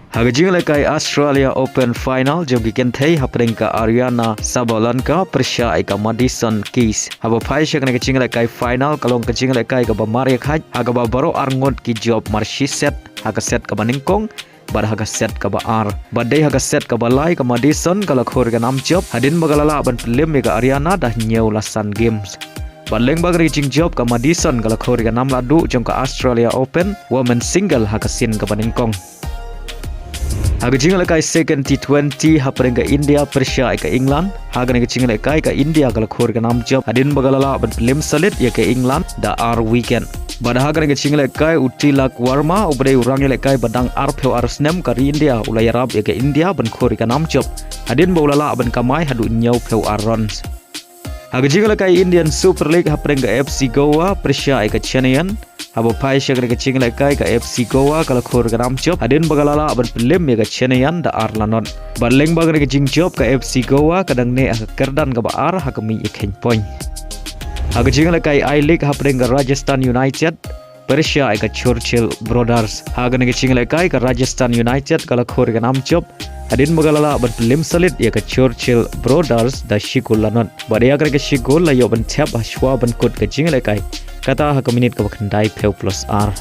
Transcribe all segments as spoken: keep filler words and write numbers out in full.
Ha ka jinglehkai Australia Open final jong ki kynthei hapdeng ka Aryna Sabalenka pyrshah ïa ka Madison Keys. Haba phai sha kane ka jinglehkai final ka long ka jinglehkai kaba mar ïa khaid ha kaba baroh arngut ki jop mar shi set, ha ka set kaba nyngkong bad ha ka set kaba ar. Bad dei ha ka set kaba lai ka Madison ka la khur ïa ka nam jop hadien ba ka la lah ban pynlem ïa ka Aryna da hynñiew la san games. Bad lyngba kane ka jingjop ka Madison ka la khur ïa ka nam la duh jong ka Australia Open Women's Single ha ka sien kaba nyngkong. Ha ka jinglehkai second T twenty hapdeng ka India pyrshah ïa ka England. Ha kane ka jinglehkai ka India ka la khur ïa ka nam jop hadien ba ka la lah ban pynlem salit ïa ka England da ar wicket. Bad ha kane ka jinglehkai u Tilak Varma uba dei u rangïalehkai ba dang arphew ar snem ka ri India u la ïarap ïa ka India ban khur ïa ka nam jop hadien ba u la lah ban kamai haduh hynñiewphew ar runs. Ha ka jinglehkai Indian Super League hapdeng ka F C Goa pyrshah ïa ka Chennaiyin. Haba phai sha kane ka jinglehkai ka F C Goa ka la khur ïa ka nam jop hadien ba ka la lah ban pynlem ïa ka Chennaiyin da ar la not. Bad lyngba kane ka jingjop ka F C Goa ka dang neh ha ka kyrdan kaba ar ha ka miej ïa kheiñ point. Ha ka jinglehkai I-League hapdeng ka Rajasthan United pyrshah ïa ka Churchill Brothers. Ha kane ka jinglehkai ka Rajasthan United ka la khur ïa ka nam jop hadien ba ka la lah ban pynlem salit ïa ka Churchill Brothers da shi gol la not. Bad ïa kane ka shi gol la ïoh ban thep ha shuwa ban kut ka jinglehkai, kata ha ka minit kaba khyndaiphew plus ar.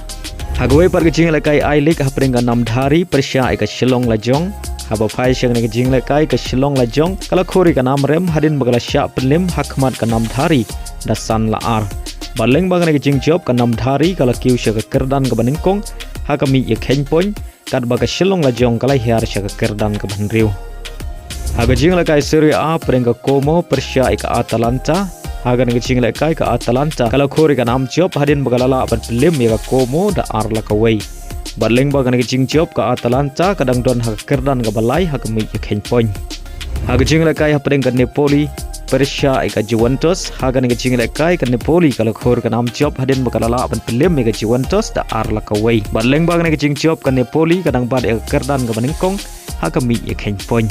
Ha kawei pat ka jinglehkai I-League hapdeng ka Namdhari pyrshah ïa ka Shillong Lajong. Haba phai sha kane ka jinglehkai ka Shillong Lajong ka la khur ïa ka nam rem hadien ba ka la shah pynlem ha khmat ka Namdhari da san la ar. Bad lyngba kane ka jingjop ka Namdhari ka la kiew sha ka kyrdan kaba nyngkong ha ka miej ïa kheiñ point, katba ka Shillong Lajong ka la hiar sha ka kyrdan kaba hynriew. Ha ka jinglehkai Serie A hapdeng ka Como pyrshah ïa ka Atalanta. Ha kane ka jinglehkai ka Atalanta ka la khur ïa ka nam jop hadien ba ka la lah ban pynlem ïa ka Como da ar la kawei. Bad lyngba kane ka jingjop ka Atalanta ka dang don ha ka kyrdan kaba lai ha ka miej ïa kheiñ point. Ha ka jinglehkai hapdeng ka Napoli pyrshah ïa ka Juventus. Ha kane ka jinglehkai ka Napoli ka la khur ïa ka nam jop hadien ba ka la lah ban pynlem ïa ka Juventus da ar la kawei. Bad lyngba kane ka jingjop ka Napoli ka dang bat ïa ka kyrdan kaba nyngkong ha ka miej ïa kheiñ point.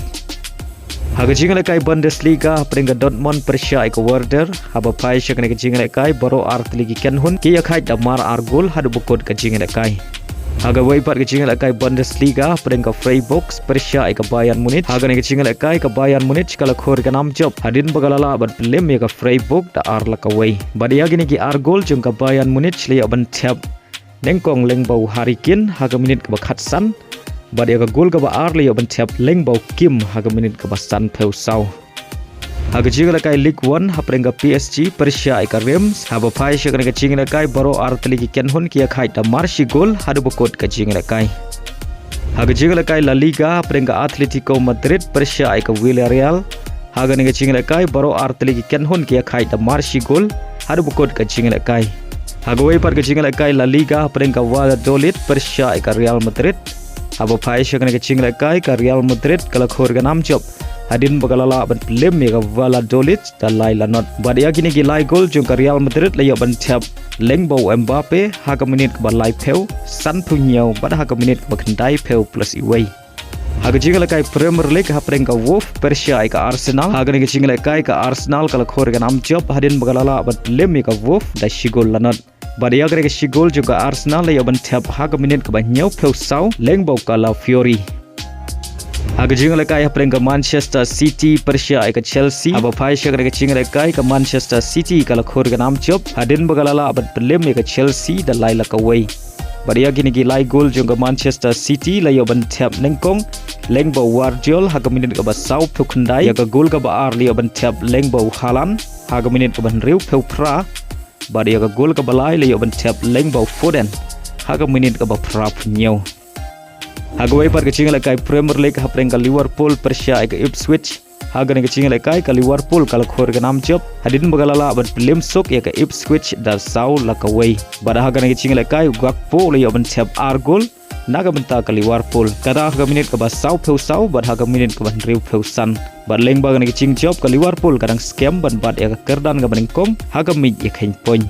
Ha ka jinglehkai Bundesliga hapdeng ka Dortmund pyrshah ïa ka Werder. Haba phai sha kane ka jinglehkai baroh ar tylli ki kynhun ki ïakhaid da mar ar gol haduh ba kut ka jinglehkai. Ha kawei pat ka jinglehkai Bundesliga hapdeng ka Freiburg pyrshah ïa ka Bayern Munich. Ha kane ka jinglehkai ka Bayern Munich ka la khur ïa ka nam jop hadien ba ka la lah ban pynlem ïa ka Freiburg da ar la kawei. Bad ïa kine ki ar gol jong ka Bayern Munich la ïoh ban thep nyngkong lyngba u Harry Kane ha ka minit kaba khatsan. Bad ïa ka gol kaba ar la ïoh ban thep lyngba u Kim ha ka minit kaba sanphew saw. Ha ka jinglehkai Ligue One hapdeng ka P S G pyrshah ïa ka Reims. Haba phai sha kane ka jinglehkai baroh ar tylli ki kynhun ki ïakhaid da mar shi gol haduh ba kut ka jinglehkai. Ha ka jinglehkai La Liga hapdeng ka Atletico Madrid pyrshah ïa ka Villarreal. Ha kane ka jinglehkai baroh ar tylli ki kynhun ki ïakhaid da mar shi gol haduh ba kut ka jinglehkai. Ha kawei pat ka jinglehkai La Liga hapdeng ka Valladolid pyrshah ïa ka Real Madrid. Haba phai sha kane ka jinglehkai ka Real Madrid ka la khur ïa ka nam jop hadien ba ka la lah ban pynlem ïa ka Valladolid da lai la not. Bad ïa kine ki lai gol jong ka Real Madrid la ïoh ban thep lyngba u Mbappe ha ka minit kaba laiphew, sanphew hynñiew bad ha ka minit kaba khyndaiphew plus iwei. Ha ka jinglehkai Premier League hapdeng ka Wolves pyrshah ïa ka Arsenal. Ha kane ka jinglehkai ka Arsenal ka la khur ïa ka nam jop hadien ba ka la lah ban pynlem ïa ka Wolves da shi gol la not. Bad ïa kane ka shi gol jong ka Arsenal la ïoh ban thep ha ka minit kaba hynñiewphew saw lyngba u Calafiori. Ha ka jinglehkai hapdeng ka Manchester City pyrshah ïa ka Chelsea. Haba phai sha kane ka jinglehkai ka Manchester City ka la khur ïa ka nam jop hadien ba ka la lah ban pynlem ïa ka Chelsea da lai la kawei. Bad ïa kine ki lai gol jong ka Manchester City la ïoh ban thep nyngkong lyngba u Gvardiol ha ka minit kaba sawphew khyndai. Ïa ka gol kaba ar la ïoh ban thep lyngba u Haaland ha ka minit kaba hynriewphew phra. Bad ïa ka gol kaba lai la ïoh ban thep lyngba u Foden ha ka minit kaba phraphew hynñiew. Ha kawei pat ka jinglehkai Premier League hapdeng ka Liverpool pyrshah ïa ka Ipswich. Ha kane ka jinglehkai ka Liverpool ka la khur ïa ka nam jop hadien ba ka la lah ban pynlem suk ïa ka Ipswich da saw la kawei. Bad ha kane ka jinglehkai u Gakpo la ïoh ban thep ar gol na ka bynta ka Liverpool. Kata ha ka minit kaba sawphew saw bad ha ka minit kaba hynriewphew san. Bad lyngba kane ka jingjop ka Liverpool ka dang skhem ban bat ïa ka kyrdan kaba nyngkong ha ka miej ïa kheiñ point.